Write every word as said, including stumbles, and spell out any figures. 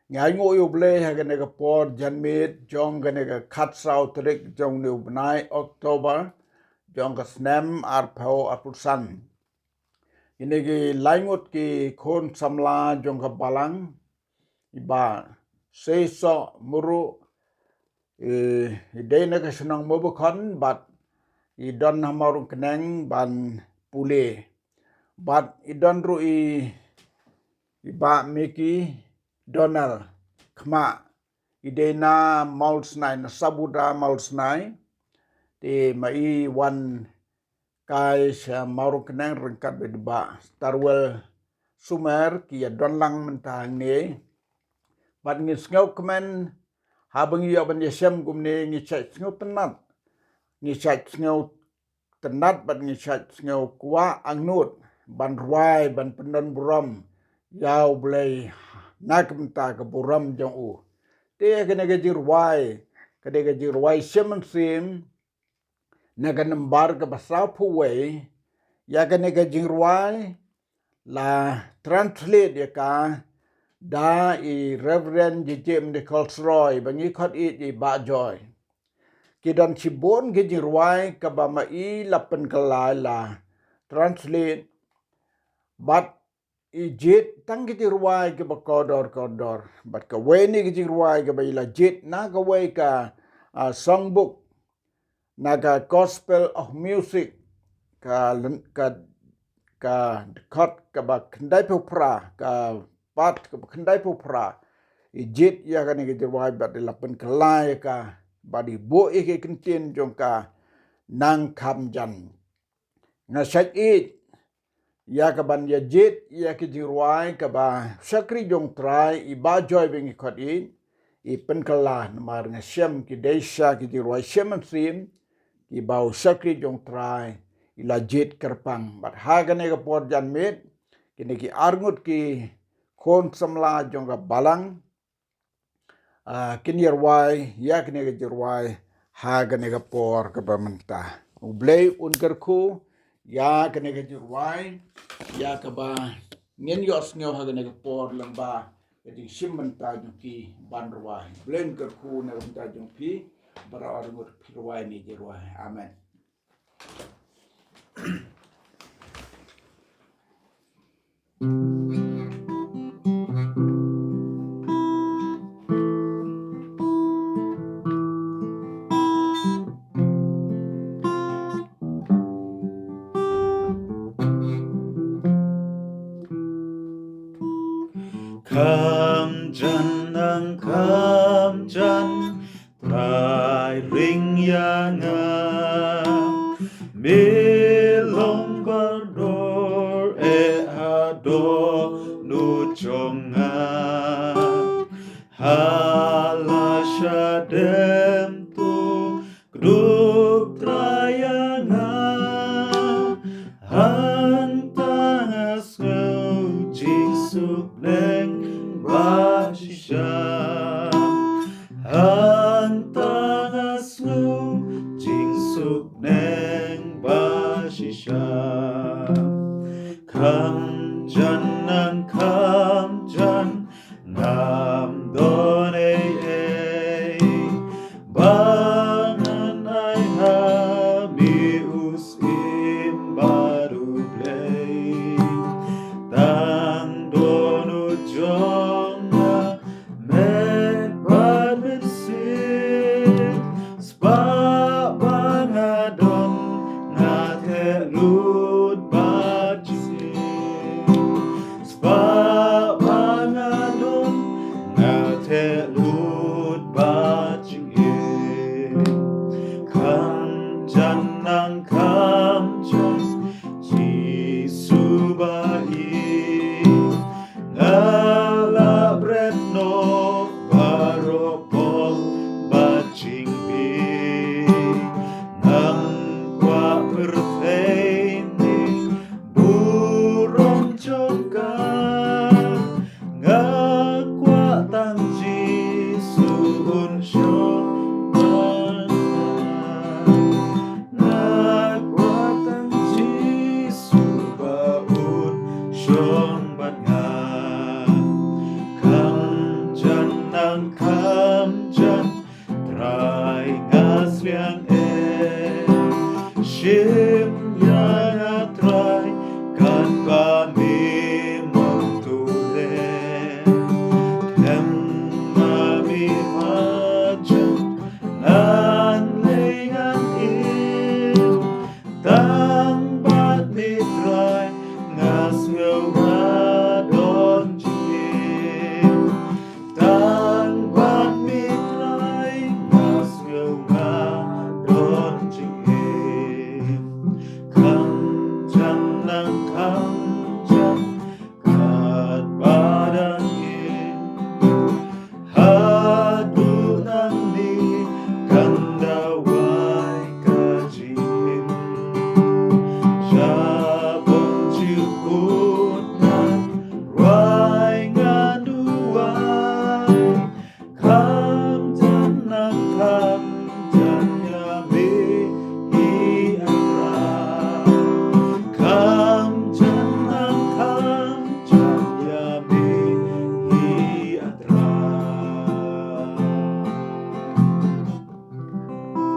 Ngi ainguh ïa U Blei ha kane ka por janmiet jong kane ka khatsaw tarik jong une u bnai October jong ka snem arphew arphew san. Kine ki laingut ki khun samla jong ka balang, i Bah Seisoh Muruk, i, i dei na ka shnong Mobakhon bad i don ha Mawryngkneng ban pule. Bad i don ruh i, i Bah Mickey Donald Khmah, i dei na Mawlsnai, na Sabuda Mawlsnai. Te ma i wan kai sha Mawryngkneng ryngkat bad i Bah Starwell Sumer, ki ïa don lang mynta hangne. Bad ngi sngewkmen haba ngi ïoh ban ïashem kumne, ngi shait sngewtynnat. Ngi shait sngewtynnat bad ngi shait sngewkwah angnud ban rwai, ban pyndon burom ïa U Blei na ka bynta ka burom jong u. Te kane ka jingrwai, kane ka jingrwai Shemon Sim, na ka nambar kaba sawphew wei, ïa kane ka jingrwai la translate ïa ka da i Reverend J J M Nichols Roy, ba ngi khot ïa i Bah Joy. Ki don shibun ki jingrwai kaba ma i la pynkylla, la translate, bad i jied tang ki jingrwai kiba kordor kordor. Bad kawei na ki jingrwai kaba i la jied na kawei ka, ah, songbook, na ka Gospel of Music, ka lyn-, ka, ka dkhot kaba khyndaiphew phra, ka part kaba khyndaiphew phra. I jied ïa kane ka jingrwai bad i la pynkylla ïa ka, bad i buh ïa ki kyntien jong ka nang kham jan. Nga shait ïeit ïa ka ban ïa jied ïa ki jingrwai kaba shakri jong Trai, i Bah Joy ba ngi khot ïeit, i pynkylla, namar nga shem ki dei sha ki jingrwai Shemon Sim kiba u shakri jong Trai i la jied kyrpang. Bad ha kane ka por janmiet, kine ki arngut ki khun samla jong ka balang, ah, kin ïa rwai ïa kane ka jingrwai ha kane ka por kaba mynta. U Blei un kyrkhu ïa kane ka jingrwai, ïa kaba ngin ïohsngew ha kane ka por lyngba ka jingshim bynta jong ki ban rwai. U Blei un kyrkhu na ka bynta jong phi, baroh arngut phi rwai ne jingrwai. Amen. Kham jan nang kham jan, Trai ring ïa nga. Me long bardor eh ha dohnud jong nga. Ha la shadem tu kdup Trai ïa nga. Hangta nga sngew jingsuk neng ba shisha. Hangta nga sngew jingsuk neng ba shisha. Kham jan nang kham jan, nga